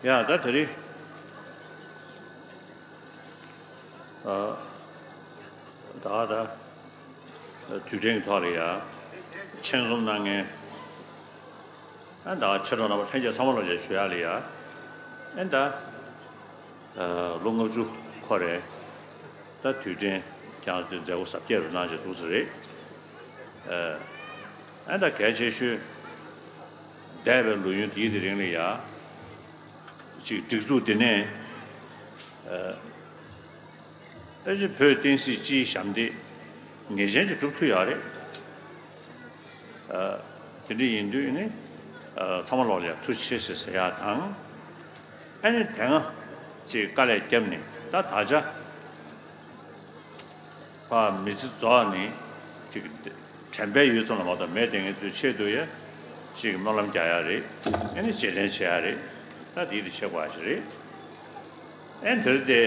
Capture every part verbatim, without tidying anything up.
ཡ་ད་དེ་རིང་ཨ་ད་ད་དུས་དྲན་གྱི་ཐོག་ལ་ཡ་མཆན་འཛོམས་གནང་མཁན་ཨ་ད་ཆེ་མཐོང་རྣམ་པ་ལྷན་རྒྱས་ཚང་མ་ལ་ཡ་ཞུ་ཡ་ལ་ཡ་ཨ་ད་ལོ་ལྔ་བཅུ་འཁོར་རེད། ད་དུས་དྲན་ཀྱང་དེ་མཛད་སྒོ་གཟབ་རྒྱས་རུ་གནང་བྱས་འདུག་ས་རེད། ཨ་ད་གལ་ཆེ་ཤོས་འདས་པའི་ལོ་ཡུན་དེའི་དེ་རིང་ལ་ཡ། ཅིག་སྒྲིག་འཛུགས་འདི་ནས་ཨ་ཅིག་བོད་བསྟན་སྲིད་སྤྱིའི་ཞབས་འདེགས་ངེས་ཅན་ཅིག་སྒྲུབ་ཐུབ་ཡོད་རེད། ཨ་དེ་འདྲ་ཡིན་དུས་ནི་ཨ་ཚང་མ་ལོག་ལ་ཡ་ཐུགས་རྗེ་ཆེ་ཟེར་ཟེར་ཡག་དང་། ཨ་ནི་དེ་སྔ་ཅིག་དཀའ་ལས་བརྒྱབ་ནས་ད་ད་ཆ། ཕ་མི་ཚེ་རྫོགས་ནི་ཅིག་དྲན་པའི་ཡུལ་ཙམ་ལ་མ་གཏོགས་མེད་དེ་ངེད་ཚོའི་ཆེད་དུ་ཡ་ཅིག་སྨོན་ལམ་རྒྱག་ཡ་རེད། ཨ་ནི་རྗེས་དྲན་བྱེད་ཡ་རེད། ད་དེའི་དེ་ཆེ་བ་ཞིག་རེད། ཨ་ནི་དེར་དེ་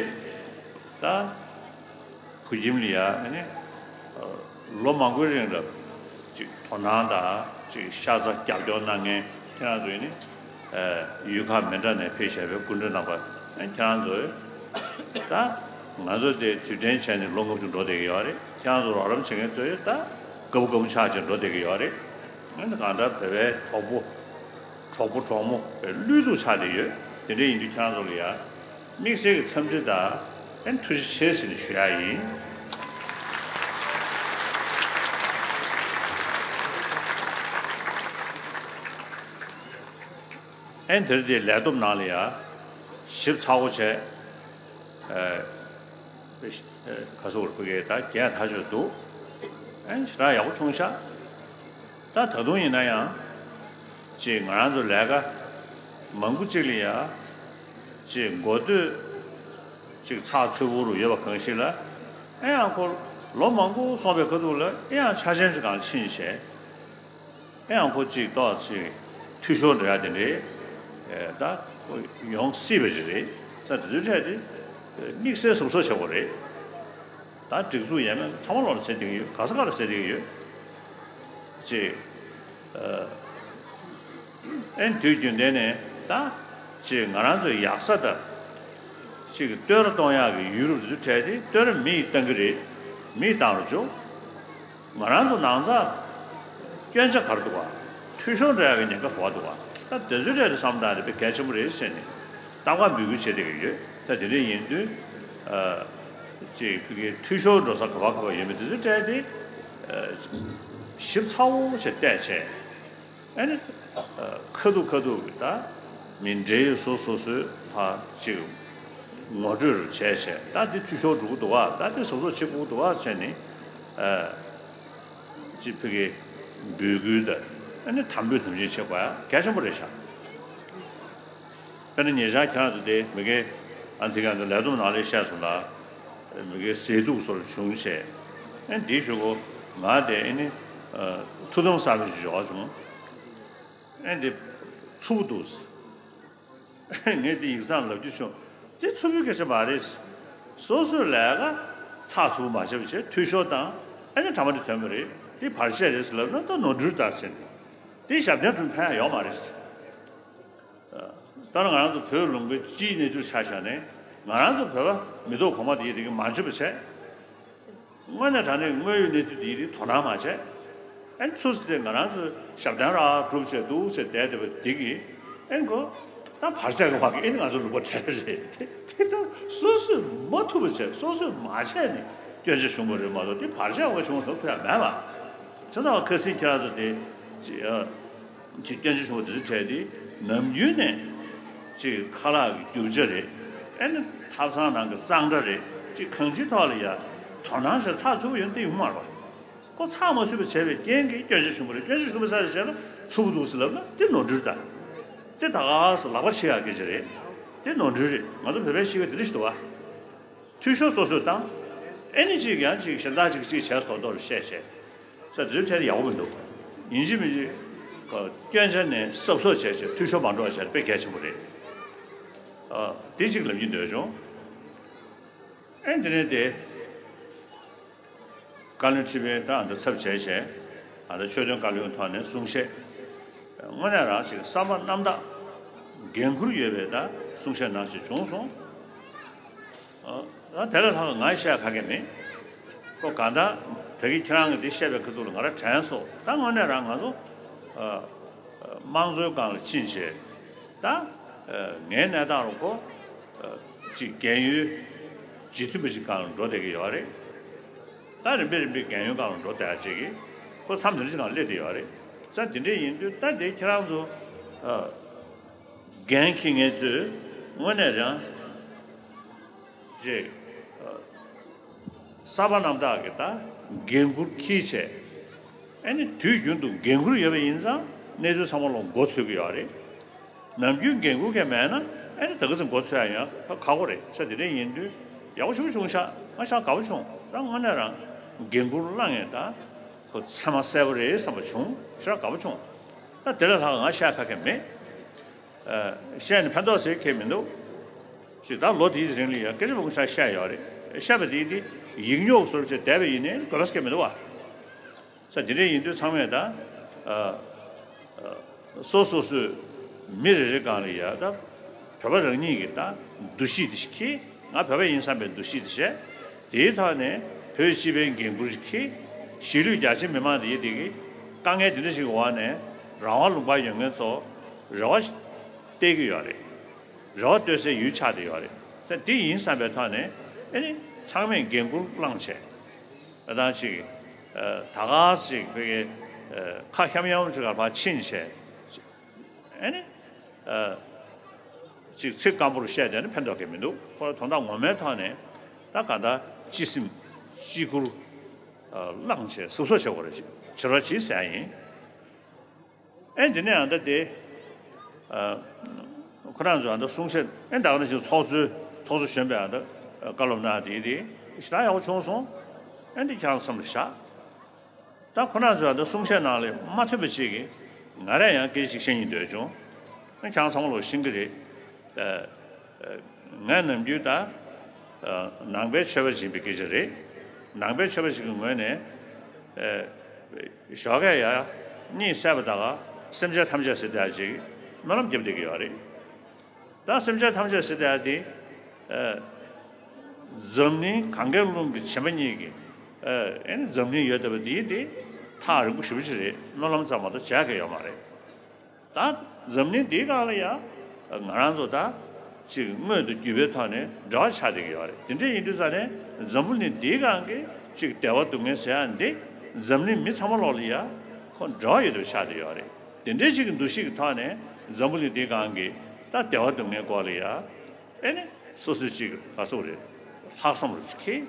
ད་བུ་ཁྱིམ་ལ་ཡ་ཨ་ནི་ལོ་མང་པོའི་རིང་ལ་ཅིག་དོ་སྣང་དང་ཅིག་ཤ་ཚ་རྒྱབ་སྐྱོར་གནང་མཁན་ཁྱེད་རང་ཚོ་ཡིན་ནི། ཡུལ་ཁག་མི་འདྲ་ནས་ཕེབས་བཞག་པའི་སྐུ་མགྲོན་རྣམ་པ་ཁྱེད་རང་ཚོས་ད་ང་ཚོ་དེ་དུས་དྲན་བྱས་ནས་ལོ་ལྔ་བཅུ་འགྲོ་བསྡད་ཀྱི་ཡོད་རེད། ཁྱེད་རང་ཚོ་རོགས་རམ་བྱེད་མཁན་ཚོས་ད་དགའ་པོ་དགའ་པོ་ཆགས་བྱས་འགྲོ་བསྡད་ཀྱི་ཡོད་རེད། ཨ་ནི་གང་ལྟར་བོད་པའི་གྲོགས་པོ་གྲོགས་པོ་གྲོགས་མོ་བློས་གཏུག་ཆགས་བསྡད་ཡོད། དེ་འདྲ་ཡིན་དུས་ཁྱེད་རང་ཚོ་ལ་ཡ་དམིགས་བསལ་གྱི་འཚམས་འདྲི་དང་ཨ་ནི་ཐུགས་རྗེ་ཆེ་ཟེར་ནས་ཞུ་ཡ་ཡིན། ཨན་དེར་དེ་ལས་བསྡོམས་ནང་ལ་ཡ་ཞིབ་ཚགས་པོ་བྱས། ཨ་ག་སོགས་ཕ་གིའི་ད་རྒྱས་ཐག་ཆོད་འདུག་ཨན་ཞེ་དྲག་ཡག་པོ་བྱུང་ཤག་ད་ད་དུང་ཡིན་ན་ཡང་ཅིག་ང་རང་ཚོ་ལས་ཀ་མང་པོ་ཅིག་ལ་ཡ་ཅིག་འགོ་སྟོད་ཅིག་ཚགས་ཚུད་པོ་རུ་ཡོད་པ་གང་ཞིག་ལ་ཨེ་ཡང་ཁོ་ལོ་མང་པོ་སོང་བའི་ཁ་ཐུག་ལ་ཨེ་ཡང་ཆ་རྐྱེན་ཅིག་གང་ཕྱིན་བྱས། ཨེ་ཡང་ཁོ་གཅིག་ཏོག་ཅིག་འཐུས་ཤོར་འགྲོ་ཡ་དེ་འདྲའི་ད་ཁོ་ཡོང་སྲིད་པ་ཞིག་རེད། ས་དེ་ཚོའི་གྲས་དེ་དམིགས་བསལ་གཟབ་གཟབ་བྱེད་དགོས་རེད། ད་སྒྲིག་འཛུགས་ཡས་མས་ཚང་མ་ལོག་ལ་ཟེར་བསྡད་ཀྱི་ཡོད། ག་ས་ག་ལ་ཟེར་བསྡད་ཀྱི་ཡོད། ཅིག་ཨེ་དུས་རྒྱུན་ལྡན་ནས་ད་ཅིག་ང་རང་ཚོའི་ཡག་ས་དང་ཅིག་བསྟོད་ར་གཏོང་ཡག་གི་ཡུལ་རུ་དེ་ཚོའི་གྲས་དེ་བསྟོད་ར་མི་ཡིས་བཏང་གི་རེད། མི་ཡིས་བཏང་རུ་ཆོག་ང་རང་ཚོ་ནང་ཚགས་སྐྱོན་ཆ་ག་རེ་འདུག་ག་འཐུས་ཤོར་འགྲོ་ཡག་གི་ཉེན་ཁ་ག་པར་འདུག་ག་ད་དེ་ཚོའི་གྲས་དེ་བསམ་བཏང་དེ་དཔེ་གལ་ཆེན་པོ་རེད་ཟེར་ནས་གཏམ་ཁ་འབོད་སྐུལ་བྱེད་བསྡད་ཀྱི་ཡོད། ད་དེ་འདྲ་ཡིན་དུས་ཨ་ཅིག་ཕ་གིའི་འཐུས་ཤོར་འགྲོ་ས་ག་པར་ག་པར་ཡོད་མེད་དེ་ཚོའི་གྲས་དེ་ཨ་ཞིབ་ཚགས་པོ་བྱས་བལྟས་བྱས། ཨ་ནི་ཁ་ཐུག་ཁ་ཐུག་གི་ད་མི་འབྲེལ་ཡོད་སོ་སོ་སོའི་ཕར་ཅིག་ངོ་སྤྲོད་རུ་བྱས་བྱས། ད་འདི་འཐུས་ཤོར་འགྲོ་གི་འདུག་ག་ད་འདི་གཟབ་གཟབ་བྱེད་དགོས་འདུག་ག་བྱས་ནས་ཨ་ཅིག་ཕ་གིའི་འབོད་སྐུལ་དང་ཨ་ནི་དམ་འབུལ་དམ་ཅན་བྱེད་དགོས་ཡ་གལ་ཆེན་པོ་རེད་ཤག་དཔེར་ན་ཉེ་ཆར་ཁྱེད་རང་ཚོ་དེ་མི་སྒེར་ཨ་ནི་དེ་ག་ཚོ་ལས་བསྡོམས་ནང་ལ་བཤད་སོང་ལ། མི་སྒེར་ཟས་དུག་སོར་བྱུང་བྱས། ཨ་ནི་དེའི་གཞུག་གུ་ང་དེ་ཨ་ནི་ཐུགས་དམ་གསར་པ་ཞིག་འཇོག་བྱུང་། ཨ་ནི་དེ་འཚུབ་འདུག་ངས་དེ་ཡིག་ཚང་ལབ་རྒྱུ་བྱུང་། དེ་འཚུབ་པའི་སྐད་ཆ་མ་རེད། སོ་སོའི་ལས་ཀ་ཚགས་ཚུད་པོ་མ་བྱས་པ་བྱས་འཐུས་ཤོར་བཏང་ཨ་ནི་གྲ་མ་འདི་ཐོན་པ་རེད། དེ་བར་ཆད་རེད་ཟེར་ལབ་ན་ད་ནོར་འཁྲུལ་ལྟར་བྱས་ནས་དེ་ཞབས་བརྟན་སྒྲུབ་ཕན་ཡོད་མ་རེད། ད་ང་རང་ཚོ་བོད་ལུང་པའི་སྤྱིའི་གནས་ཚུལ་ཆ་བཞག་ནས་ང་རང་ཚོ་བོད་པ་མི་ཐོག་གོང་མ་དེ་ཡི་དེ་གི་མ་འཇུ་བ་བྱས། དངོས་གནས་དྲང་གནས་དངོས་ཡོད་གནས་ཚུལ་དེ་ཡི་དེ་དོ་སྣང་མ་བྱས། ཨན་ཚུ་སི་དེ་ང་རང་ཚོ་ཞབས་བརྟན་ར་སྒྲུབ་བྱས་འདུག་ཟེར་བསྡད་བསྡད་པ་དེ་གི་ཨན་གོ་ད་བར་ཆད་གི་བ་གི་ཨན་ང་ཚོ་ལུང་པ་བྲལ་རེད་དེ་དེ་ད་སོ་སོས་མ་ཐུབ་པ་བྱས་སོ་སོས་མ་བྱས་ནས་སྐྱོན་ཆ་བྱུང་བ་རེད་མ་གཏོགས་དེ་བར་ཆད་བ་བྱུང་བ་ཐུབ་ཐུབ་ཡ་མེད་པ། བྱས་ཙང་བ་ཁ་སང་ཁྱེད་རང་ཚོ་དེ་ཅི་ཡ། ཅིག་སྐྱོན་ཆ་བྱུང་བ་དེ་ཚོའི་གྲས་དེ་ནམ་རྒྱུན་ནས་ཅིག་ཁ་ལག་གི་རྒྱུ་ཆ་རེད། ཨེ་ནི་ཐབ་ཚང་ནང་གི་གཙང་སྦྲ་རེད། ཅིག་གང་ཅིའི་ཐོག་ལ་ཡ་དོ་སྣང་བྱས་ཚགས་ཚུད་པོ་ཡོང་དེ་ཡོང་མ་རེད་པ། ཁོ་ཚགས་མ་ཚུད་པ་བྱས་པའི་རྐྱེན་གྱིས་སྐྱོན་ཆ་བྱུང་བ་རེད། སྐྱོན་ཆ་བྱུང་བ་ས་རེད་བྱས་ན་འཚུབ་པོ་འདུག་ཟེར་ལབ་ན་དེ་ནོར་འཁྲུལ་དང་། དེ་ད་ག་ས་ལག་པ་ཕྱེ་ཡག་སྐད་ཆ་རེད། དེ་ནོར་འཁྲུལ་རེད། ང་ཚོ་བོད་པའི་གཤིས་ཀ་དེ་འདྲ་ཞིག་འདུག་བ། འཐུས་ཤོར་སོ་སོས་བཏང་། ཨེ་ནི་གཅིག་ཡང་གཅིག་གཞན་དག་ཅིག་གཅིག་བྱས་སོ་མདོར་བཤད་བྱས། ས་དེ་ཚོའི་གྲས་ཡག་པོ་མི་འདུག་ཡིན་གཅིག་མིན་གཅིག་ག་སྐྱོན་ཆ་ནས་གསབ་གསོ་བྱས་བྱས་འཐུས་ཤོར་མ་འགྲོ་བ་བྱས་དཔེ་གལ་ཆེན་པོ་རེད། ཨ་དེ་གཅིག་ལབ་ཀྱི་འདོད་བྱུང་། ཨེ་དེ་ནས་དེ་བཀའ་བློན་ཁྲི་པའི་ད་ཨ་ད་ཚབ་བྱས་བྱས་ཨ་ད་ཆོས་དོན་བཀའ་བློན་ཐོག་ནས་གསུང་བཤད། དངོས་གནས་རང་ཅིག་བསམ་པ་རྣམ་དག་ འགན་ཁུར་ཡོད་པའི་ད་གསུང་བཤད་གནང་ཞིག་བྱུང་སོང་། ཨ། ད་དེ་ལས་ལྷག་ང་བཤད་ག་གེ་མེད། ཁོ་གང་ལྟར་ད་གིན་ཁྱེད་རང་གིས་འདི་བཤད་པའི་ཁ་ཐུག་ལ་ང་རང་དྲན་སོང་། ད་དངོས་གནས་རང་ང་ཚོ་ཨ་དམངས་གཙོའི་སྒང་ལ་ཕྱིན་བྱས་ད་ཨ་ངའི་གནས་སྟངས་ལ་ཁོ་ཨ་ཅིག་རྒན་ཡོལ་རྗེས་མཐུན་པ་ཞིག་སྒང་ལ་འགྲོ་བསྡད་ཀྱི་ཡོད་རེད། ད་རིམ་པས་རིམ་པས་རྒན་ཡོལ་སྒང་ལ་འགྲོ་བསྡད་ཡ་ཅིག་གིས་ཁོ་མཚམས་དེ་འདྲ་ཞིག་སྒང་སླེབས་བསྡད་ཡོད་རེད། ས་དེ་འདྲ་ཡིན་དུས་ད་དེ་ཁྱེད་རང་ཚོ་ཨ་འགན་འཁྱེར་མཁན་ཚོས་དངོས་གནས་རང་ཅིག་ཨ་གསར་པ་རྣམ་དག་གིས་ད་འགན་འཁུར་འཁྱེར་བྱས། ཨ་ནི་དུས་རྒྱུན་དུ་འགན་འཁུར་ཡོད་པ་ཡིན་ཙང་གནས་ཚུལ་ཚང་མ་ལ་མགོ་ཚོད་ཀྱི་ཡོད་རེད། ནམ་རྒྱུན་འགན་འཁུར་མཁན་མེད་ན་ཨ་ནི་ད་ག་ཚོད་མགོ་ཚོད་ཡ་ཡོད་ཁག་པོ་རེད། ས་དེ་འདྲ་ཡིན་དུས་ཡག་པོ་ཞེ་པོ་བྱུང་ཤག་ང་ཞེ་དྲག་དགའ་པོ་བྱུང་། ད་དངོས་གནས་རང་འགན་འཁུར་བླངས་ཡས་ད་ཁོ་ཚད་མ་གསལ་པོ་རེད་བསམ་པ་བྱུང་། ཞེ་དྲག་དགའ་པོ་བྱུང་། ད་དེ་ལས་ལྷག་ང་བཤད་ག་གེ་མེད། ཨ། བཤད་ནས་ཕན་ཐོགས་ཟེར་མཁན་མི་འདུག་ཅིག་ད་ལོ་དེའི་རིང་ལ་ཡང་སྐད་ཆ་མང་པོ་ཞིག་བཤད་ཡོད་རེད། བཤད་པ་དེ་དེ་ཡིག་རྙོག་བཟོ་འདྲ་བྱས་བསྡད་པ་ཡིན་ནའི་དགོས་པ་སྐད་མི་འདུག་བ། ས་དེ་འདྲ་ཡིན་དུས་ཚང་མས་ད་ཨ་ཨ་སོ་སོ་སོའི་མི་རེ་རེ་སྒང་ལ་ཡ་ད་བོད་པ་རང་ཉིད་ཀྱི་ད་འདུ་ཤེས་དེ་ཞིག་འཁྱེར། ང་བོད་པ་ཡིན་བསམ་པའི་འདུ་ཤེས་དེ་བྱས། དེའི་ཐོག་ནས་བོད་སྤྱི་པའི་འགན་འཁུར་ཞིག་འཁྱེར། གཞིས་ལུས་རྒྱ་ཆེ་མི་མང་དེ་དེ་གི་དཀའ་ངལ་དེ་འདྲ་ཞིག་གི་འོག་ནས་རང་དབང་ལུང་པར་ཡོད་མཁན་ཚོ་རེ་བ་ཞིག་གཏད་ཀྱི་ཡོད་རེད། རེ་བ་གཏོད་སའི་ཡུལ་ཆགས་བསྡད་ཡོད་རེད། ད་དེ་ཡིན་བསམ་པའི་ཐོག་ནས་ཨ་ནི་ཚང་མས་འགན་འཁུར་བླངས་བྱས། ཨ་ད་ཅིག་ཨ་ད་ག་ཅིག་བོད་ཀྱི་ཨ་ཁ་ཤམ་ཤམ་ཅིག་ག་ཕར་ཕྱིན་བྱས། ཨ་ནི་ཨ་ཅིག་ཚིག་སྐམ་པོར་བཤད་བསྡད་ན་ཕན་ཐོགས་ཀྱི་མི་འདུག་ཁོ་དོན་དག་ངོ་མའི་ཐོག་ནས་ད་ག་ད་སྤྱི་སེམས་སྤྱི་ཁུར་ཨ་བླངས་བྱས་ཟུར་གསོག་བྱེད་དགོས་རེད། བྱེད་རོགས་གྱིས་ཟེར་ཡ་ཡིན། ཨེ་འདི་ནས་ཡང་ད་དེ་ཨ་ཁོ་རང་ཚོ་ཡང་ད་གསུང་བཤད་ཨེ་ད་ག་ནང་བཞིན་ཚོགས་གཙོས་ཚོགས་གཙོ་གཞོན་པས་ཡང་ད་བཀའ་སློབ་གནང་དེ་དེ་ཞེ་དྲག་ཡག་པོ་བྱུང་སོང་། ཨེ་འདི་ཁྱེད་རང་བསམ་བློ་བཞག་ད་ཁོ་རང་ཚོ་ཡང་ད་གསུང་བཤད་ནང་ལ་མ་ཐོན་པ་ཅིག་གིས་ང་རས་ཡང་སྐད་ཆ་ཅིག་བཤད་སྙིང་འདོད་བྱུང་། ཨེ་ཁྱེད་རང་ཚང་མ་ལོག་ཤེས་ཀྱི་རེད། ཨ་ཨ་ངས་ནམ་རྒྱུན་ད་ཨ་ནང་པའི་ཆོས་པ་ཅིག་ཡིན་པའི་སྐད་ཆ་རེད། ནང་པའི་ཆོས་པ་ཞིག་གི་ངོས་ནས་ཨ་ཞོགས་ཀས་ཡ་གཉིད་སད་པ་ད་ག་སེམས་ཅན་ཐམས་ཅད་ཟེར་དེ་ཅིག་སྨོན་ལམ་བརྒྱབ་བསྡད་ཀྱི་ཡོད་རེད། ད་སེམས་ཅན་ཐམས་ཅད་ཟེར་དེ་དེ་ཨ་འཛམ་གླིང་གངྒཱའི་ཀླུང་གི་བྱེ་མ་སྙེད་ཀྱི་ཨ་ཨེ་ནི་འཛམ་གླིང་ཡོད་བསྡད་པ་འདིའི་དེ་ཐག་རིང་པོ་ཞེ་པོ་ཅིག་རེད། སྨོན་ལམ་ཙམ་མ་གཏོགས་བྱས་མཁན་ཡོད་མ་རེད། ད་འཛམ་གླིང་འདིའི་སྒང་ལ་ཡ་ང་རང་ཚོ་ད་ཅིག་དངོས་དང་བརྒྱུད་པའི་ཐོག་ནས་འབྲེལ་བ་ཆགས་བསྡད་ཀྱི་ཡོད་རེད། དེ་འདྲ་ཡིན་དུས་ཙང་ནས་འཛམ་བུ་གླིང་འདིའི་སྒང་གི་ཅིག་བདེ་བ་སྡུག་བསྔལ་ཟེར་ཡ་འདི་འཛམ་གླིང་མི་ཚང་མ་ལོག་ལ་ཡ་ཁོ་འབྲེལ་བ་ཡོད་པ་ཆགས་བསྡད་ཡོད་རེད། དེ་འདྲའི་ཅིག་གི་འདུ་ཤེས་ཀྱི་ཐོག་ནས་འཛམ་བུ་གླིང་འདིའི་སྒང་གི་ད་བདེ་བ་སྡུག་བསྔལ་སྐོར་ལ་ཡ་ཨེ་ནི་སོ་སོའི་ཅིག་ག་ཚོད་རེད་ལྷག་བསམ་རུ་ཅིག་འཁྱེར།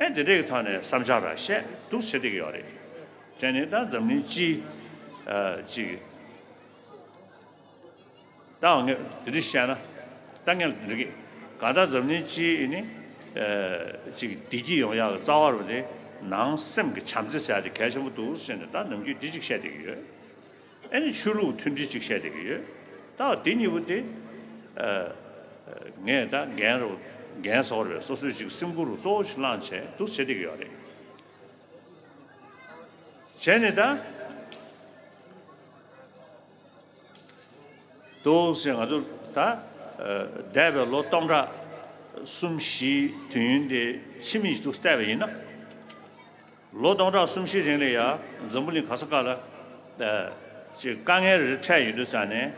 ཨེ་དེ་འདྲའི་གི་ཐོག་ནས་བསམ་འཆར་ར་བཤད་འདུག་བྱེད་བསྡད་ཀྱི་ཡོད་རེད། བྱས་ནས་ད་འཛམ་གླིང་སྤྱིའི་ཨ་ཅིག་ད་ངས་དེ་འདྲ་བཤད་ན་ད་ངས་འདི་གི་གང་ལྟར་འཛམ་གླིང་སྤྱིའི་ནི་ཨ་ཅིག་བདེ་སྐྱིད་ཡོང་ཡག་གི་རྩ་བ་རུ་དེ་ནང་སེམས་ཀྱི་བྱམས་བརྩེ་ཟེར་ཡ་དེ་གལ་ཆེན་པོ་འདུག་ཟེར་ནས་ད་ནམ་རྒྱུན་འདི་ཅིག་བཤད་བསྡད་ཀྱི་ཡོད། ཨེ་ནི་ཆོས་ལུགས་མཐུན་སྒྲིལ་ཅིག་བཤད་བསྡད་ཀྱི་ཡོད། ད་དེ་གཉིས་པོ་དེ་ཨ་ངས་ད་འགན་རུ་འགན་བཟོ་རུ་སོ་སོའི་ཅིག་སེམས་ཁུར་རུ་གཙོ་བོ་ཞིག་བླངས་བྱས་འདུག་བྱེད་བསྡད་ཀྱི་ཡོད་རེད། བྱས་ནས་ད་དུ་ཟེར་ང་ཚོ་ད་ཨ་འདས་པའི་ལོ་སྟོང་ཕྲག་གསུམ་བཞིའི་དུས་ཡུན་དེ་ཕྱི་མིག་ཅིག་ཏུ་བལྟས་པ་ཡིན་ན། ལོ་སྟོང་ཕྲག་གསུམ་བཞིའི་རིང་ལ་ཡ་འཛམ་བུ་གླིང་ག་ས་ག་ལ་ཨ་ཅིག་དཀའ་ངལ་རེ་འཕྲད་ཡོད་དུས་ཙང་ནས་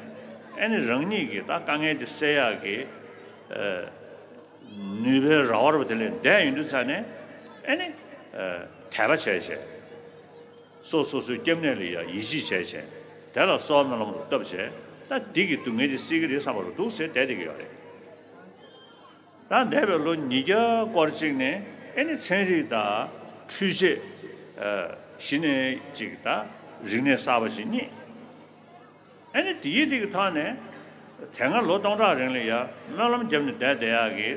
ཨེ་ནི་རང་ཉིད་ཀྱིས་ད་དཀའ་ངལ་དེ་སེལ་ཡག་གི་ཨ་ནུས་པའི་ར་བ་ར་བ་དེ་ལས་འདས་ཡོད་དུས་ཙང་ནས་ཨེ་ནི་ཨ་དད་པ་བྱས་བྱས། སོ་སོ་སོའི་སྐྱབས་གནས་ལ་ཡང་ཡིད་ཆེས་བྱས་བྱས། དེ་ལ་གསོལ་བ་སྨོན་ལམ་རུ་བཏབ་བྱས། ད་འདི་གི་སྡུག་བསྔལ་འདི་སེལ་གྱི་རེད་བསམ་པ་རུ་འདུག་ཟེར་བསྡད་བསྡད་ཀྱི་ཡོད་རེད། ད་འདས་པའི་ལོ་ཉིས་བརྒྱ་སྐོར་ཅིག་ནས་ཨེ་ནི་ཚན་རིག་དང་འཕྲུལ་ཆས་ཨ་གཞི་ནས་ཅིག་ད་རིག་གནས་གསར་པ་ཞིག་རྙེད། ཨ་ནི་དེའི་དེ་གི་ཐོག་ནས་དེ་སྔ་ལོ་སྟོང་ཕྲག་རིང་ལ་ཡ་སྨོན་ལམ་བརྒྱབ་ནས་བསྡད་བསྡད་ཡག་གི་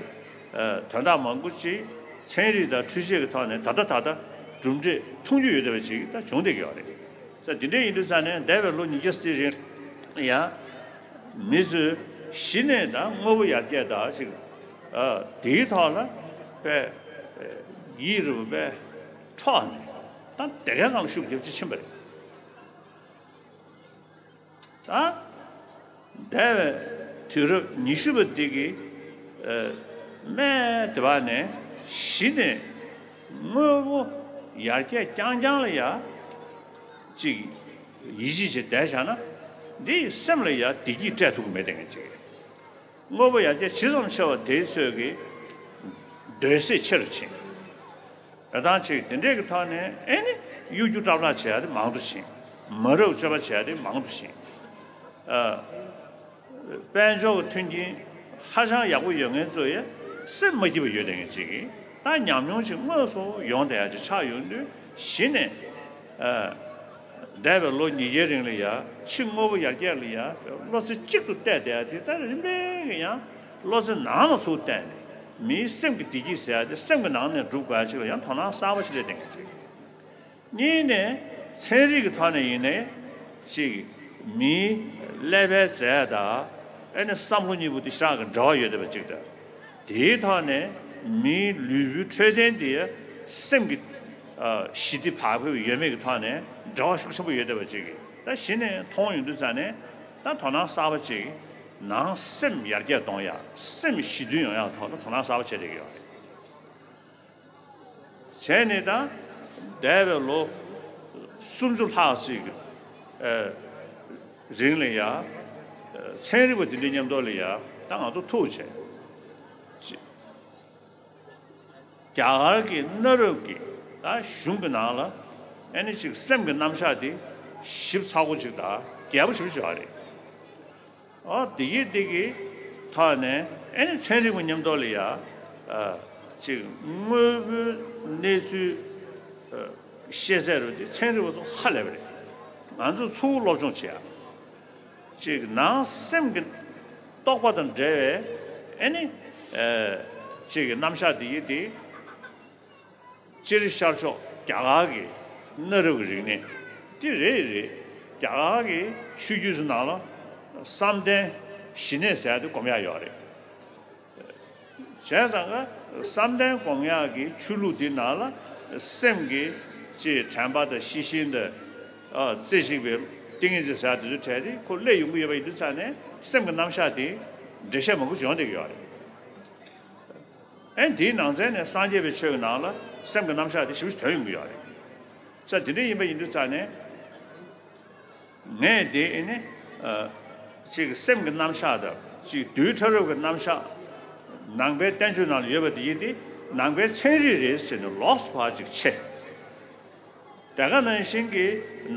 ཨ་དོན་དག་མང་པོ་ཅིག་ཚན་རིག་དང་འཕྲུལ་ཆས་ཀྱི་ཐོག་ནས་ད་ལྟ་ད་ལྟ་གྲུབ་འབྲས་མཐོང་རྒྱུ་ཡོད་བསྡད་པ་ཅིག་ད་བྱུང་བསྡད་ཀྱི་ཡོད་རེད། ས་དེ་འདྲ་ཡིན་དུས་ཙང་ནས་འདས་པའི་ལོ་ཉིས་བརྒྱ་ཙམ་རིང་ཡང་མི་ཚོས་གཞི་ནས་ད་དངོས་པོ་ཡར་རྒྱས་དང་ཅིག་ཨ་དེའི་ཐོག་ལ་དཔེ་ཡིད་རུ་དཔེ་འཕྲོག་ནས་ད་དེ་གའི་སྒང་ལ་ཤུགས་རྒྱབ་ཅིག་ཕྱིན་པ་རེད། ད་འདས་པའི་ དུས་རབས་ཉི་ཤུ་པ་འདི་གི་སྨད་དེ་བ་ནས་གཞི་ནས་དངོས་པོ་ཡར་རྒྱས་རྐྱང་རྐྱང་ལ་ཡ་ཅིག་ཡིད་ཆེས་བྱེད་བསྡད་བཞག་ན། འདི་སེམས་ལ་ཡ་བདེ་སྐྱིད་སྤྲད་ཐུབ་ཀྱི་མེད་དེ་ངས་ཅིག་དངོས་པོ་ཡར་རྒྱས་ཇི་ཙམ་ཆེ་བ་དེའི་ཚོད་ཀྱི་འདོད་སྲེད་ཆེ་རུ་ཕྱིན། རེ་ཐང་ཆེ་དེ་འདྲས་ཀྱི་ཐོག་ནས་ཨེ་ནི་གཡོ་སྒྱུ་སྐྲག་སྐྲག་བྱེད་ཡ་དེ་མང་དུ་ཕྱིན། མ་རབས་སྤྱོད་པ་བྱེད་ཡ་དེ་མང་དུ་ཕྱིན། ཨ། དཔལ་འབྱོར་གྱི་མཐུན་རྐྱེན་ཧ་ཅང་ཡག་པོ་ཡོད་མཁན་ཚོ་ཡ་སེམས་མ་སྐྱིད་པ་ཡོད་དེ་ངས་ཅིག་གིས་ད་ཉམས་མྱོང་ཅིག་དངོས་སུ་ཡོང་བསྡད་ཡ་ཅིག་ཆགས་ཡོང་དུས་གཞི་ནས། ཨ། འདས་པའི་ལོ་ཉིས་བརྒྱའི་རིང་ལ་ཡ་ཕྱི་དངོས་པོ་ཡར་རྒྱས་ལ་ཡ་བློ་རྩེ་གཅིག་ཏུ་གཏད་བསྡད་ཡ་དེ་ད་རིམ་པས་ཀྱི་ཡང་བློ་རྩེ་ནང་ལ་ཚུར་གཏད་ནས་མིའི་སེམས་ཀྱི་བདེ་སྐྱིད་ཟེར་ཡ་དེ་སེམས་ཀྱི་ནང་ནས་སྒྲུབ་དགོས་ཡ་ཅིག་ལ་ཡང་དོ་སྣང་གསར་པ་ཞིག་སླེབས་བསྡད་མཁན་ཅིག་གཉིས་ནས་ཚན་རིག་གི་ཐོག་ནས་ཡིན་ནའི་ཅིག་མིའི་ཀླད་པའི་རྫས་དང་ཨེ་ནི་བསམ་བློ་གཉིས་པོ་དེ་ཞེ་དྲག་གི་འབྲེལ་བ་ཡོད་བསྡད་པ་ཅིག་དང་། དེའི་ཐོག་ནས་མིའི་ལུས་པོའི་འཕྲོད་བསྟེན་དེ་སེམས་ཀྱི་ཨ་ཞི་བདེ་བག་ཕེབས་ཡོད་མེད་ཀྱི་ཐོག་ནས་འབྲེལ་བ་ཤུགས་ཆེན་པོ་ཡོད་བསྡད་པ་ཅིག་གིས་ད་གཞི་ནས་མཐོང་ཡོང་དུས་ཙང་ནས་ད་དོ་སྣང་གསར་པ་ཅིག་ནང་སེམས་ཡར་རྒྱས་གཏོང་ཡ་སེམས་ཞི་མཐུན་ཡོང་ཡ་ཐོག་ལ་དོ་སྣང་གསར་པ་བྱས་བསྡད་ཀྱི་ཡོད་རེད། བྱས་ནས་ད་འདས་པའི་ལོ་སུམ་ཅུ་ལྷག་ཅིག་གི་ཨ་རིང་ལ་ཡ་ཨ་ཚན་རིག་པ་དེ་འདྲའི་མཉམ་དུ་ལ་ཡ་ད་ང་ཚོ་ཐུག་བྱས། ཅི། རྒྱ་གར་གྱི་གནའ་རབས་ཀྱི་ད་གཞུང་གི་ནང་ལ་ཨེ་ནི་ཅིག་སེམས་ཀྱི་རྣམ་གཞག་དེ་ཞིབ་ཚགས་པོ་ཅིག་དང་རྒྱས་པོ་ཞིབ་ཅིག་ཡོད་རེད། ཨོ་དེ་གི་དེ་གི་ཐོག་ནས་ཨེ་ནི་ཚན་རིག་པ་མཉམ་དུ་ལ་ཡ་ཨ་ཅིག་དངོས་པོའི་གནས་ཚུལ་ཨ་ཤེས་ཚད་རུ་དེ་ཚན་རིག་པ་ཚོ་ཧ་ལས་པ་རེད། ང་ཚོ་ཚུར་སློབ་སྦྱོང་བྱེད་ཡ། ཅིག་ནང་སེམས་ཀྱི་རྟོག་པ་དང་འབྲེལ་བའི་ཨེ་ནི་ཨ་ཅིག་གི་རྣམ་གཞག་དེ་ཡི་དེ་སྤྱིར་ཤར་ཕྱོགས་རྒྱ་གར་གྱི་གནའ་རབས་ཀྱི་རིག་གནས་དེ་རེད་རེད། རྒྱ་གར་གྱི་ཆོས་བརྒྱུད་ཚོ་ནང་ལ་བསམ་གཏན་ཞི་གནས་ཟེར་ཡ་དེ་སྒོམ་ཡ་ཡོད་རེད། བྱས་ཙང་ཀ་བསམ་གཏན་སྒོམ་ཡག་གི་ཆོས་ལུགས་འདི་ནང་ལ་སེམས་ཀྱི་ཅེས་དྲན་པ་དང་ཤེས་བཞིན་དང་། ཨ་རྩེ་གཅིག་པའི་ཏིང་ངེ་འཛིན་ཟེར་ཡག་དེ་ཚོ་བྲལ་ཏེ་ཁོ་སླེབས་ཡོང་གི་ཡོད་པ་ཡིན་དུས་ཙང་ནས་སེམས་ཀྱི་རྣམ་གཞག་དེ་འགྲེལ་བཤད་མང་པོ་བྱུང་བསྡད་ཀྱི་ཡོད་རེད། ཨེ་དེའི་ནང་ཚན་ནས་སངས་རྒྱས་པའི་ཆོས་ཀྱི་ནང་ལ་སེམས་ཀྱི་རྣམ་གཞག་དེ་ཞེ་པོ་ཞིག་ཐོན་ཡོང་གི་ཡོད་རེད། ས་དེ་འདྲ་ཡིན་པ་ཡིན་དུས་ཙང་ནས། ངས་དེ་ཨེ་ནི་ཨ་ཅིག་སེམས་ཀྱི་རྣམ་གཞག་དང་ཅིག་རྡུལ་ཕྲ་རབ་ཀྱི་རྣམ་གཞག་ནང་པའི་བསྟན་བཅོས་ནང་ལ་ཡོད་པ་དེ་ཡིན་ཏེ་ནང་པའི་ཚན་རིག་རེད་ཟེར་ནས་ལོགས་སུ་ཕར་ཅིག་ཕྱེ། དེ་ག་ནང་བཞིན་གྱི་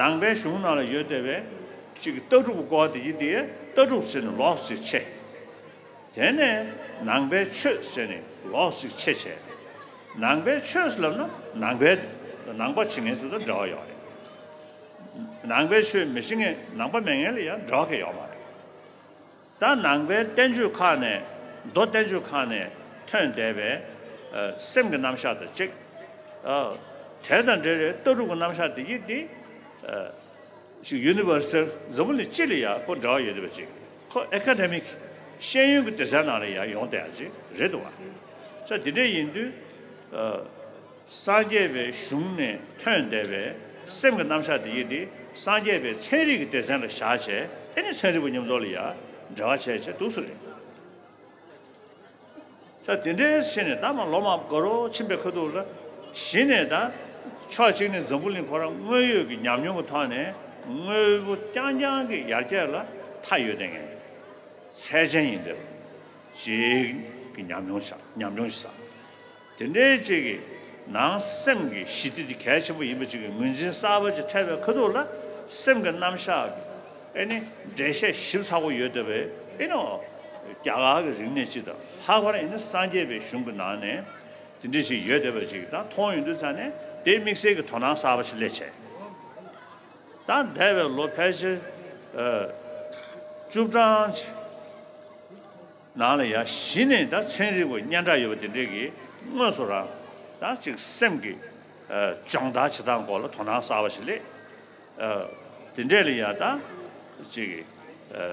ནང་པའི་གཞུང་ནང་ལ་ཡོད་བསྡད་པའི་ཅིག་ལྟ་གྲུབ་སྐོར་དེ་ཡིན་ཏེ་ལྟ་གྲུབ་ཟེར་ནས་ལོགས་སུ་ཅིག་ཕྱེ། དེ་ནས་ནང་པའི་ཆོས་ཟེར་ནས་ལོགས་སུ་ཅིག་ཕྱེ་བྱས། ནང་པའི་ཆོས་ལབ་ན་ནང་པའི་ནང་པ་བྱེད་མཁན་ཚོ་དང་འབྲེལ་བ་ཡོད་རེད། ནང་པའི་ཆོས་མི་ཤེས་མཁན་ནང་པ་མེད་མཁན་ལ་ཡང་འབྲེལ་བ་གང་ཡང་ཡོད་མ་རེད། ད་ནང་པའི་བསྟན་བཅོས་ཁག་ནས་མདོ་བསྟན་བཅོས་ཁག་ནས་ཐོན་བསྡད་པའི་ཨ་སེམས་ཀྱི་རྣམ་གཞག་དང་གཅིག་ཨ་དེ་དང་འབྲེལ་བའི་ལྟ་གྲུབ་ཀྱི་རྣམ་གཞག་དེ་ཡིན་ཏེ། ཨ་ཅིག་ཡུ་ནི་ཝར་སལ་འཛམ་བུ་གླིང་སྤྱི་ལ་ཡང་ཁོ་འབྲེལ་བ་ཡོད་བསྡད་པ་ཅིག་ཁོ་ཨེ་ཀ་ཌེ་མིག་ཤེས་ཡོན་གྱི་སྡེ་ཚན་ནང་ལ་ཡང་ཡོང་བསྡད་ཡ་ཅིག་རེད་འདུག་བ། ས་དེ་འདྲ་ཡིན་དུས་ཨ། སངས་རྒྱས་པའི་གཞུང་ནས་ཐོན་བསྡད་པའི་སེམས་ཀྱི་རྣམ་གཞག་དེ་ཡིན་ཏེ་སངས་རྒྱས་པའི་ཚན་རིག་གི་སྡེ་ཚན་ལ་བཞག་བྱས་ཨེ་ནི་ཚན་རིག་པ་མཉམ་དུ་ལ་ཡ་འབྲེལ་བ་བྱས་བྱས་འདུག་སེ་རེད། ས་དེ་འདྲའི་ཕྱིན་ནས་ད་མ་ལོ་མ་འགོར་རོ་ཕྱིན་པའི་ཁ་ཐུག་ལ་གཞི་ནས་ད་ཕྱོགས་གཅིག་ནས་འཛམ་བུ་གླིང་ཁོ་རང་དངོས་ཡོད་ཀྱི་ཉམས་མྱོང་གི་ཐོག་ནས་དངོས་པོ་རྐྱང་རྐྱང་གི་ཡར་རྒྱས་ལ་མཐའ་ཡོད་བསྡད་མཁན་ཚད་ཅན་ཡིན་བསྡད་པ་ཅིག་གི་ཉམས་མྱོང་ཆགས་ཉམས་མྱོང་ཞིག་བསགས། དེ་འདྲའི་ཅིག་གི་ནང་སེམས་ཀྱི་ཞི་བདེ་དེ་གལ་ཆེན་པོ་ཡིན་པ་ཅིག་གི་ངོས་འཛིན་གསར་པ་ཅིག་འཕྲད་པའི་ཁ་ཐུག་ལ་སེམས་ཀྱི་རྣམ་གཞག་གི་ཨེ་ནི་འགྲེལ་བཤད་ཞིབ་ཚགས་པོ་ཡོད་བསྡད་པའི་ཨེ་ནི་རྒྱ་གར་གྱི་རིག་གནས་སྤྱི་དང་ལྷག་པར་ཨེ་ནི་སངས་རྒྱས་པའི་གཞུང་གི་ནང་ནས་དེ་འདྲ་ཞིག་ཡོད་བསྡད་པ་ཅིག་ད་མཐོང་ཡོང་དུས་ཙང་ནས་དེ་དམིགས་བསལ་གྱི་དོ་སྣང་གསར་པ་ཞིག་སླེབས་བྱས། ད་འདས་པའི་ལོ་ཕལ་ཆེར་ཨ་བཅུ་གྲངས་ཅིག་ནང་ལ་ཡང་གཞི་ནས་ད་ཚན་རིག་པ་སྙན་གྲགས་ཡོད་པ་དེ་འདྲས་ཀྱིས་དངོས་སུ་རང་ད་ཅིག་སེམས་ཀྱི་ཨ་སྦྱོང་བརྡར་བྱེད་སྟངས་སྐོར་ལ་དོ་སྣང་གསར་པ་ཞིག་སླེབས། ཨ་དེ་འདྲས་ལ་ཡང་ད་ཅིག་ཨ་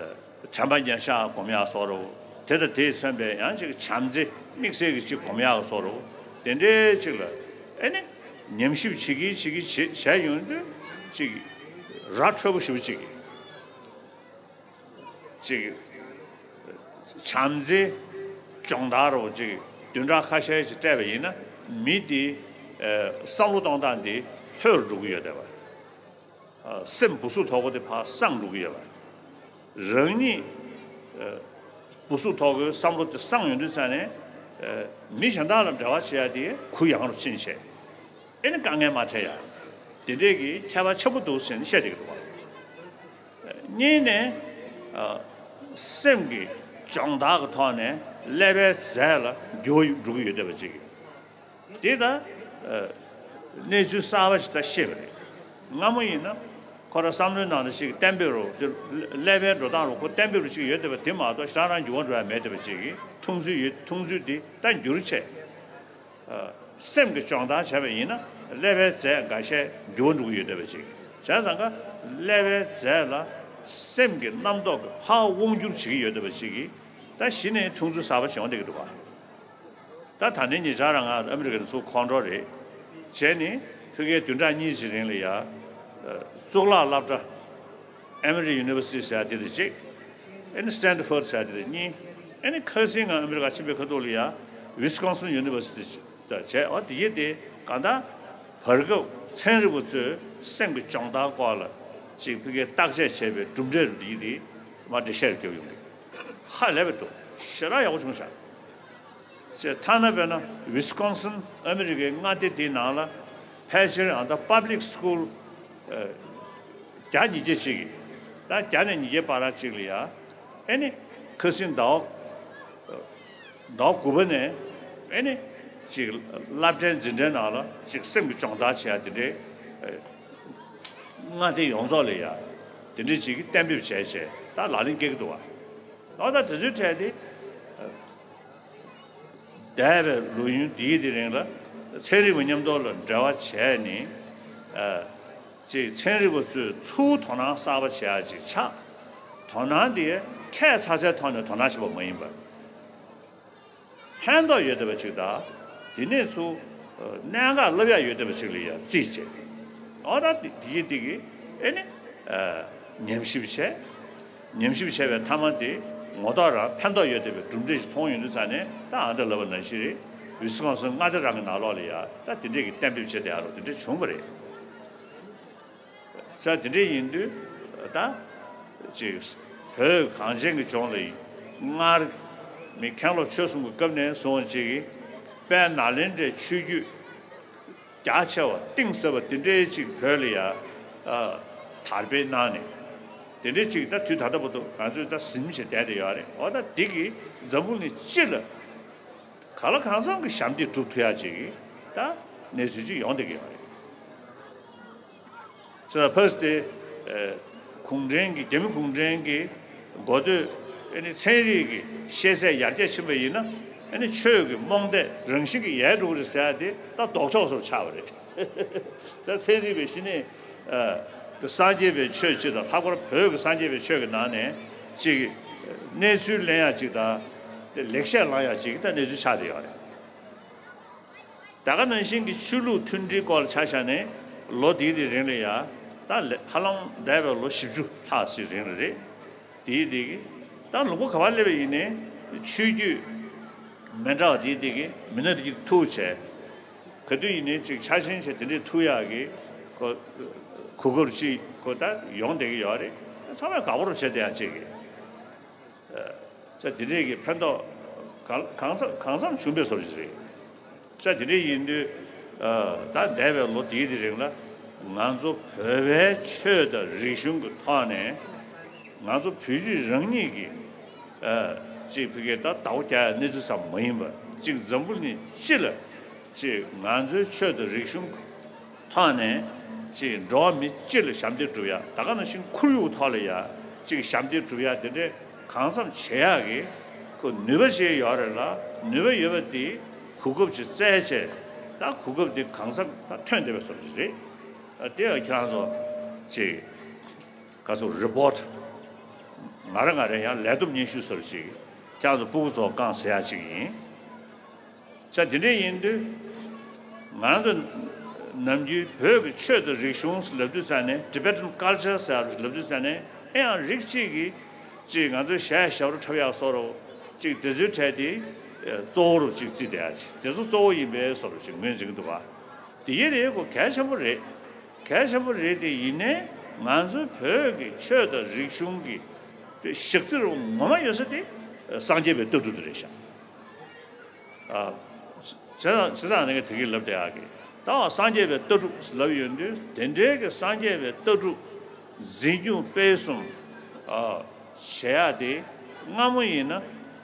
དྲན་པ་ཉེར་བཞག་སྒོམ་ཡག་བཟོ་འདྲ་བོ་དེ་དང་དེས་མཚོན་པའི་ཡང་ཅིག་བྱམས་བརྩེ་དམིགས་བསལ་གྱི་ཅིག་སྒོམ་ཡག་བཟོ་འདྲ་བོ་དེ་འདྲས་ཅིག་ལ་ཨེ་ནི་ཉམས་ཞིབ་བྱེད་ཀྱིན་བྱེད་ཀྱིན་བྱེད་བྱས་ཡོང་དུས་ཅིག་ར་འཕྲོད་པོ་ཞེ་པོ་ཅིག་ཅིག་བྱམས་བརྩེ་སྦྱོང་བརྡར་རོགས་ཅིག་བདུན་ཕྲག་ཁ་ཤས་ཅིག་སྤྲད་པ་ཡིན་ན། མི་དེ་བསམ་བློ་གཏོང་སྟངས་དེ་ལྷོད་རུ་འགྲོ་གི་ཡོད་བསྡད་པ། སེམས་སྦུ་སུབ་ཐོག་པོ་དེ་ཕར་སངས་འགྲོ་གི་ཡོད་པ། རང་ཉིད་སྦུ་སུབ་ཐོག་གི་བསམ་བློ་དེ་སངས་ཡོང་དུས་ཙ་ནས། མི་གཞན་དག་ལ་འབྲེལ་བ་བྱེད་ཡ་དེ་གུ་ཡངས་རུ་ཕྱིན་བྱས། ཨེ་ནི་དཀའ་ངལ་མ་འཕྲད་ཡ། དེ་འདྲས་ཀྱི་ཁྱད་པར་ཆེན་པོ་འདུག་ཟེར་ནས་བཤད་བསྡད་ཀྱི་འདུག་བ། གཉིས་ནས། ཨ། སེམས་ཀྱི་སྦྱོང་བརྡར་གྱི་ཐོག་ནས་ཀླད་པའི་རྫས་ལ་འགྱུར་བ་འགྲོ་གི་ཡོད་བསྡད་པ་ཅིག་གིས། དེ་ད། ཨ། གནས་ཚུལ་གསར་པ་ཞིག་ད་ཤེས་པ་རེད། སྔ་མོ་ཡིན་ན་ཁོ་རང་བསམ་བློའི་ནང་ལ་ཞིག་གཏན་འབེབས་རོགས། ཀླད་པའི་འགྲོ་སྟངས་རོགས་ཁོ་གཏན་འབེབས་རོགས་ཅིག་ཡོད་བསྡད་པ་དེ་མ་གཏོགས་རང་རང་འགྱུར་བ་འགྲོ་ཡ་མེད་བསྡད་པ་ཅིག་གིས། མཐོང་ཚུལ་ཡོད། མཐོང་ཚུལ་དེ་ད་འགྱུར་བྱས། སེམས་ཀྱི་སྦྱོང་བརྡར་བྱས་པ་ཡིན་ན་ཀླད་པའི་རྫས་འགའ་ཤས་འགྱུར་བ་འགྲོ་གི་ཡོད་བསྡད་པ་ཅིག་བྱས་ཙང་ཀ་ཀླད་པའི་རྫས་ལ་སེམས་ཀྱི་རྣམ་རྟོག་གི་ཕར་དབང་བསྒྱུར་བྱེད་ཀྱི་ཡོད་བསྡད་པ་ཅིག་གིས་ད་གཞི་ནས་མཐོང་ཚུལ་གསར་པ་ཞིག་ཡོང་བསྡད་ཀྱི་འདུག་ག་ད་ད་ནི་ཉེ་ཆར་རང་ང་ཨ་མི་རི་ཀ་ནས་ཚུར་ཁོང་ཁྲོ་རེད་བྱས་ནས་ཕ་གིའི་བདུན་ཕྲག་གཉིས་ཀྱི་རིང་ལ་ཡ། གཙུག་ལག་སློབ་གྲྭ་Emory University ཟེར་ཡ་དེ་དང་གཅིག་ཨེ་ནི་Stanford ཟེར་ཡ་དེ་དང་གཉིས། ཨེ་ནི་ཁ་སང་ང་ཨ་མི་རི་ཀ་ཕྱིན་པའི་ཁ་ཐུག་ལ་ཡ་Wisconsin University ཅིག་དང་བྱས། འོ་དེ་གི་དེ་གང་ལྟར་བར་སྐབས་ཚན་རིག་པ་ཚོས་སེམས་ཀྱི་སྦྱོང་བརྡར་སྐོར་ལ་ཅིག་ཕ་གིའི་བརྟག་དཔྱད་བྱས་པའི་གྲུབ་འབྲས་རུ་དེ་གི་དེ་མར་འགྲེལ་བཤད་རྒྱབ་ཡོང་གི། ཧ་ལས་པའི་འདུག་ཞེ་དྲག་ཡག་པོ་བྱུང་ཤག་ཅེས། ཐ་ན་དཔེར་ན་Wisconsin ཨ་མི་རི་ཀའི་མངའ་སྡེ་དེའི་ནང་ལ་ཕལ་ཆེར་ཨ་ད་Public School བརྒྱ་ཉིས་བརྒྱ་ཅིག་གིས། ད་བརྒྱ་ནས་ཉིས་བརྒྱའི་བར་ཅིག་ལ་ཡ། ཨེ་ནི་ཁ་སང་ཟླ་བ་ཟླ་བ་དགུ་པ་ནས་ཨེ་ནི་ཅིག་སློབ་གྲྭའི་འཛིན་གྲྭའི་ནང་ལ་ཅིག་སེམས་ཀྱི་སྦྱོང་བརྡར་བྱེད་ཡ་དེ་འདྲའི་མངའ་སྡེ་ཡོངས་རྫོགས་ལ་ཡ་དེ་འདྲའི་ཅིག་གཏན་འབེབས་བྱས་བྱས་ད་ལག་ལེན་འཁེལ་གྱི་འདུག་བ། ཨོ་ད་དེ་ཚོའི་གྲས་དེ། འདས་པའི་ལོ་ཡུན་འདིའི་དེ་རིང་ལ་ཚན་རིག་པ་མཉམ་དུ་ལ་འབྲེལ་བ་བྱས་ནས། ཨ། ཅིག་ཚན་རིག་པ་ཚོས་ཚུར་དོ་སྣང་གསར་པ་བྱེད་ཡ་ཅིག་ཆགས། དོ་སྣང་དེ་ཁྱད་མཚར་ཚའི་ཐོག་ནས་དོ་སྣང་བྱེད་པ་མ་ཡིན་པར། ཕན་ཐོགས་ཡོད་བསྡད་པ་ཅིག་དང་། དེ་ནས་ཚུར་གནད་འགག་སློབ་ཡ་ཡོད་བསྡད་པ་ཅིག་ལ་ཡ་རྩིས་བྱས། ཨོ་ད་དེ་དེ་དེ་གི་ཨེ་ནི་ཉམས་ཞིབ་བྱས། ཉམས་ཞིབ་བྱས་པའི་མཐའ་མ་དེ་ངོ་ཐོག་རང་ཕན་ཐོགས་ཡོད་བསྡད་པའི་གྲུབ་འབྲས་ཤིག་མཐོང་ཡོང་དུས་ཙ་ནས། ད་ཨ་འདྲ་ལབ་པ་ནང་བཞིན་རེད། Wisconsin མངའ་སྡེ་རང་གི་ནང་ལོགས་ལ་ཡ་ད་དེ་འདྲས་ཀྱི་གཏན་འབེབས་བྱས་བསྡད་ཡ་རོགས་དེ་འདྲས་བྱུང་བ་རེད། ས་དེ་འདྲས་ཡིན་དུས་ད་ཅིག་བོད་གངས་ཅན་གྱི་ལྗོངས་ལ་སྔར་མི་མཁན་སློབ་ཆོས་གསུམ་གྱི་སྐབས་ནས་བཟུང་ཅིག་དཔལ་ནཱ་ལེནྡྲའི་ཆོས་བརྒྱུད་རྒྱ་ཆེ་བ་གཏིང་ཟབ་པ་དེ་འདྲའི་ཅིག་བོད་ལ་ཡ་ཨ་དར་སྤེལ་གནང་ནས། དེ་འདྲའི་ཅིག་ད་དུས་ད་ལྟ་བར་དུ་ང་ཚོས་ད་ཟིན་བྱས་བསྡད་དེ་ཡོད་རེད། འོ་ད་འདི་གིས་འཛམ་བུ་གླིང་སྤྱི་ལ་གང་ལ་གང་འཚམ་གྱི་ཞབས་འདེགས་སྒྲུབ་ཐུབ་ཡ་ཅིག་ད་གནས་ཚུལ་ཅིག་ཡོང་བསྡད་ཀྱི་ཡོད་རེད། ཅེས་ཕར་དེ་གུང་ཁྲན་གྱི་རྒྱ་མི་གུང་ཁྲན་གྱི་འགོ་སྟོད་ཨ་ནི་ཚན་རིག་གི་ཤེས་ཚད་ཡར་རྒྱས་ཕྱིན་པ་ཡིན་ན། ཨ་ནི་ཆོས་ཀྱི་རྨོངས་དད་རང་བཞིན་གྱིས་ཡལ་འགྲོ་གི་རེད་ཟེར་ཡ་དེ་ད་ལྡོག་ཕྱོགས་སུ་ཆགས་པ་རེད། ད་ཚན་རིག་པའི་གཞི་ནས་ཨ་སངས་རྒྱས་པའི་ཆོས་སྤྱི་དང་། ལྷག་པར་བོད་ཀྱི་སངས་རྒྱས་པའི་ཆོས་ཀྱི་ནང་ནས་ཅིག་གནས་ཚུལ་ལེན་ཡ་ཅིག་དང་། དེ་ལེགས་བཤད་བླང་ཡ་ཅིག་ད་གནས་ཚུལ་ཆགས་བསྡད་ཡོད་རེད། ད་ག་ནང་བཞིན་གྱི་ཆོས་ལུགས་མཐུན་སྒྲིལ་སྐོར་ལ་ཆ་བཞག་ནས་ལོ་འདིའི་དེ་རིང་ལ་ཡ་ད་ལེ་ཧ་ལམ་འདས་པའི་ལོ་བཞི་བཅུ་ལྷག་ཙམ་རིང་ལ་རེད། དེའི་དེ་གི་ད་ལུང་པ་ག་པར་སླེབས་པ་ཡིན་ནའི་ཆོས་བརྒྱུད་མི་འདྲ་བ་དེའི་དེ་གི་མི་སྣ་དེ་གི་ཐུག་བྱས། ག་དུས་ཡིན་ནའི་ཅིག་ཆ་ཤས་ཆེ་དེ་འདྲས་ཐུག་ཡག་གི་གོ་གོ་སྐབས་ཅིག་གོ་ད་ཡོང་བསྡད་ཀྱི་ཡོད་རེད། ཚང་མས་དགའ་པོ་རུ་བྱས་བསྡད་ཡག་ཅིག་གི་ས་དེ་འདྲས་ཀྱི་ཕན་ཐོགས་གང་གང་འཚམ་གང་འཚམ་བྱུང་བའི་བཟོ་འདྲ་ཞིག་རེད། ས་དེ་འདྲས་ཡིན་དུས་ད་འདས་པའི་ལོ་དེའི་དེ་རིང་ལ་ང་ཚོ་བོད་པའི་ཆོས་དང་རིག་གཞུང་གི་ཐོག་ནས་ང་ཚོ་བོད་རིགས་རང་ཉིད་ཀྱི་ཅིག་ཕ་གིའི་ད་ཟླ་བོ་རྒྱག་ཡ་གནས་ཚུལ་ཙམ་མ་ཡིན་པར་ཅིག་འཛམ་བུ་གླིང་སྤྱི་ལ་ཅིག་ང་ཚོའི་ཆོས་དང་རིག་གཞུང་ཐོག་ནས་ཅིག་འགྲོ་བ་མི་སྤྱི་ལ་ཞབས་འདེགས་སྒྲུབ་ཡ། ད་ག་ནང་བཞིན་ཁོར་ཡུག་ཐོག་ལ་ཡ་ཅིག་ཞབས་འདེགས་སྒྲུབ་ཡ་དེ་འདྲའི་གང་འཚམ་བྱེད་ཡག་གི་ཁོ་ནུས་པ་ཞིག་ཡོད་རེད་ལ། ནུས་པ་ཡོད་པ་དེ་གོ་སྐབས་ཅིག་བཙལ་བྱས། ད་གོ་སྐབས་དེ་གང་འཚམ་ད་ཐོན་བསྡད་པའི་བཟོ་འདྲ་ཞིག་རེད། ཨ་དེ་ཡང་ཁྱེད་རང་ཚོ་ཅིག་ག་ཚོད་རི་པོར་ཊི། ང་རང་ང་རང་ཡང་ལས་བསྡོམས་སྙན་ཞུ་ཟེར་ཅིག་ཁྱེད་རང་ཚོ་སྤུ་གུ་ཚོ་བསྐངས་ཟེར་ཡ་ཅིག་ཡིན། ས་དེ་འདྲས་ཡིན་དུས་ང་ཚོ་ནམ་རྒྱུན་བོད་ཀྱི་ཆོས་དང་རིག་གཞུང་ལབ་དུས་ཙ་ནས། Tibetan culture ཟེར་ལབ་དུས་ཙ་ནས། ཨེ་ཡང་རིགས་གཅིག་གི་ ཅིག་ང་ཚོའི་གཞས་ཞབས་བྲོ་འཁྲབ་ཡག་བཟོ་འདྲ་ཅིག་དེ་ཚོའི་གྲས་དེ་གཙོ་བོ་རུ་ཅིག་བརྩིས་བསྡད་ཡག་ཅིག་དེ་ཚོ་གཙོ་བོ་ཡིན་པའི་བཟོ་འདྲ་ཅིག་ངོས་འཛིན་གྱི་འདུག་ག་དེ་ཡིན་རེད་ཁོ་གལ་ཆེན་པོ་རེད། གལ་ཆེན་པོ་རེད་དེ་ཡིན་ནའི་ང་ཚོའི་བོད་ཀྱི་ཆོས་དང་རིག་གཞུང་གི་གཞི་རྩ་ངོ་མ་ཡོད་ས་དེ་སངས་རྒྱས་པའི་ལྟ་གྲུབ་དེ་རེད་ཤག་ཨ། བྱས་ཙང་བྱས་ཙང་ནི་དེ་གི་ལབ་བསྡད་ཡག་གི་ད་སངས་རྒྱས་པའི་ལྟ་གྲུབ་ལབ་ཡོང་དུས་དེ་འདྲའི་གི་སངས་རྒྱས་པའི་ལྟ་གྲུབ་འཛིན་སྐྱོང་སྤེལ་གསུམ་ཨ། བྱེད་ཡག་དེ་སྔ་མོ་ཡིན་ན་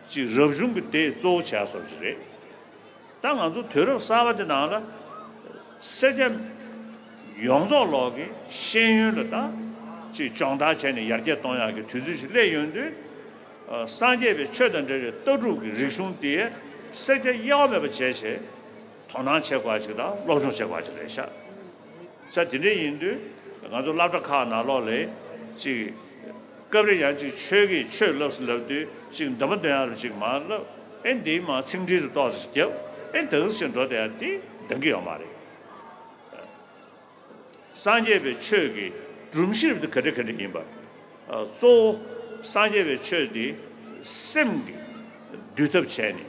ཅིག་རབ་བྱུང་གི་དེ་གཙོ་བོ་བྱས་སོང་ཅིག་རེད། ད་ང་ཚོ་དུས་རབས་གསར་པ་འདི་ནང་ལ་སེར་སྐྱ་ཡོངས་རྫོགས་ལོག་གི་ཤེས་ཡོན་ལ་ད་ཅིག་སྦྱོང་བརྡར་བྱས་ནས་ཡར་རྒྱས་གཏོང་ཡག་གི་དུས་ཚོད་ཅིག་སླེབས་ཡོང་དུས། སངས་རྒྱས་པའི་ཆོས་དང་འབྲེལ་བའི་ལྟ་གྲུབ་ཀྱི་རིག་གཞུང་དེ་སེར་སྐྱ་གཡེལ་བ་མེད་པ་བྱས་བྱས་དོ་སྣང་བྱེད་དགོས་ཅིག་དང་སློབ་སྦྱོང་བྱེད་དགོས་ཅིག་རེད་ཤག་ས་དེ་འདྲ་ཡིན་དུས་ང་ཚོ་སློབ་གྲྭ་ཁག་ནང་ལོགས་ལ་ཅིག་སྐབས་རེ་ཡང་ཅིག་ཆོས་ཀྱི་ཆོས་ལབ་སུ་ལབ་དུས་ཅིག་འདོན་པ་འདོན་ཡག་རུ་ཅིག་མ་ལབ་ཨེ་འདིའི་མ་ཚིག་འགྲེལ་རུ་ཏོག་ཙམ་བརྒྱབ་ཨེ་འདི་ཟེར་འགྲོ་བསྡད་ཡག་དེ་འདང་གི་ཡོད་མ་རེད། སངས་རྒྱས་པའི་ཆོས་ཀྱི་སྒྲོམ་གཞི་རུ་དེ་ག་འདྲ་ག་འདྲ་ཡིན་པ། གཙོ་བོ་སངས་རྒྱས་པའི་ཆོས་དེ་སེམས་ཀྱི་འདུལ་ཐབས་བྱས་ནས།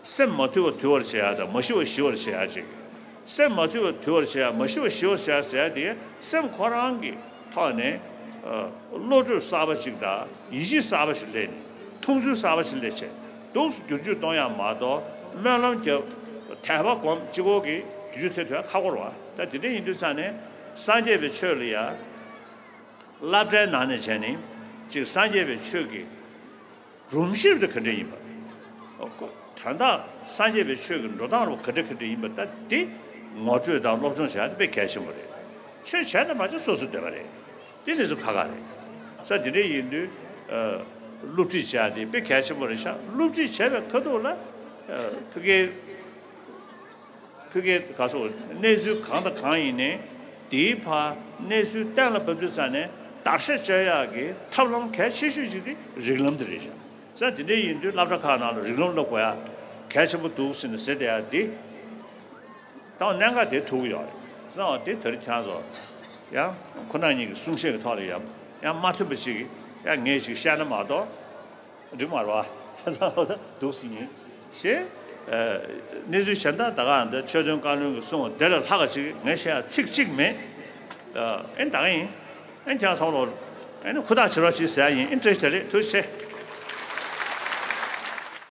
སེམས་མ་དུལ་བ་དུལ་བར་བྱེད་ཡག་དང་མ་ཞི་བ་ཞི་བར་བྱེད་ཡག་ཅིག་སེམས་མ་དུལ་བ་དུལ་བར་བྱེད་ཡག་མ་ཞི་བ་ཞི་བར་བྱེད་ཡག་ཟེར་ཡག་དེ་སེམས་ཁོ་རང་གི་ཐོག་ནས་བློ་གྲོས་གསར་པ་ཅིག་དང་ཡིད་ཆེས་གསར་པ་ཞིག་སླེབས་ནས་མཐོང་ཚུལ་གསར་པ་ཞིག་སླེབས་བྱས་འདུག་སེ་བསྒྱུར་བཅོས་གཏོང་ཡག་མ་གཏོགས་སྨོན་ལམ་རྒྱབ་དད་པ་སྒོམ་གཅིག་པོ་གིས་བསྒྱུར་བཅོས་ཐེབས་ཐུབ་ཡག་ཁག་པོ་རེད་བ། ད་དེ་འདྲ་ཡིན་དུས་ཙང་ནས་སངས་རྒྱས་པའི་ཆོས་ལ་ཡ་སློབ་གྲྭའི་ནང་ནས་བྱས་ནས་ཅིག་སངས་རྒྱས་པའི་ཆོས་ཀྱི་སྒྲོམ་གཞི་དེ་ག་འདྲ་ཡིན་པ། དོན་དག་སངས་རྒྱས་པའི་ཆོས་ཀྱི་འགྲོ་སྟངས་རུ་ག་འདྲ་ག་འདྲ་ཡིན་པ་ད་འདི་ངོ་སྤྲོད་དང་སློབ་སྦྱོང་བྱ་ཡ་དེ་དཔེ་གལ་ཆེན་པོ་རེད། ཆོས་བྱས་དང་མ་བྱས་སོ་སོའི་འདོད་པ་རེད། དེ་ནི་སུ་ཁ་ཁ་རེད། ས་དེ་འདྲ་ཡིན་དུས་སློབ་ཁྲིད་བྱ་ཡ་དེ་དཔེ་གལ་ཆེན་པོ་རེད་ཤག་སློབ་ཁྲིད་བྱས་པའི་ཁ་ཐུག་ལ་ཕ་གིའི་ཕ་གིའི་ག་སོ་གནས་ཚུལ་གང་དང་གང་ཡིན་ནའི་དེའི་ཕར་གནས་ཚུལ་གཏན་ལ་ཕབ་དུས་ཙང་ནས་བརྡར་ཤ་བཅད་ཡག་གི་ཐབས་ལམ་གལ་ཆེ་ཤོས་ཤིག་དེ་རིགས་ལམ་དེ་རེད་ཤག་ས་དེ་འདྲ་ཡིན་དུས་སློབ་གྲྭ་ཁག་ནང་ལ་རིགས་ལམ་སློབ་དགོས་ཡ་གལ་ཆེན་པོ་འདུག་ཟེར་ནས་ཟེར་བསྡད་ཡ་དེ་ད་གནད་འགག་དེ་ཐུག་གི་ཡོད་རེད། ས་འོ་དེ་དེ་རིང་ཁྱེད་ཚོ་ཡང་ཁོ་ན་ཉིད་ཀྱི་གསུང་བཤད་ཀྱི་ཐོག་ལ་ཡང་ཡང་མ་མཐུན་པ་ཅིག་ཡང་ངས་ཅིག་བཤད་ན་མ་གཏོགས་འགྲིག་མ་རེད་བ། ཁྱེད་ཚོ་འདུག་སེ་ཡིན་ཞེས་གནས་ཚུལ་གཞན་དག་ད་ག་འདི་ཆོས་དོན་བཀའ་བློན་གྱིས་གསུངས་པ་དེ་ལས་ལྷག་ག་ཅིག་ངས་བཤད་ཡ་ཚིག་གཅིག་མེད། ཨེ་ད་ག་ཡིན། ཨེ་ཁྱེད་ཚོ་ལོ་ཨེ་ནི་ཧུར་ཐག་བྱེད་རོགས་བྱེད་ཟེར་ཡ་ཡིན། ཨེ་བཀྲ་ཤིས་བདེ་ལེགས། ཐུགས་རྗེ་ཆེ།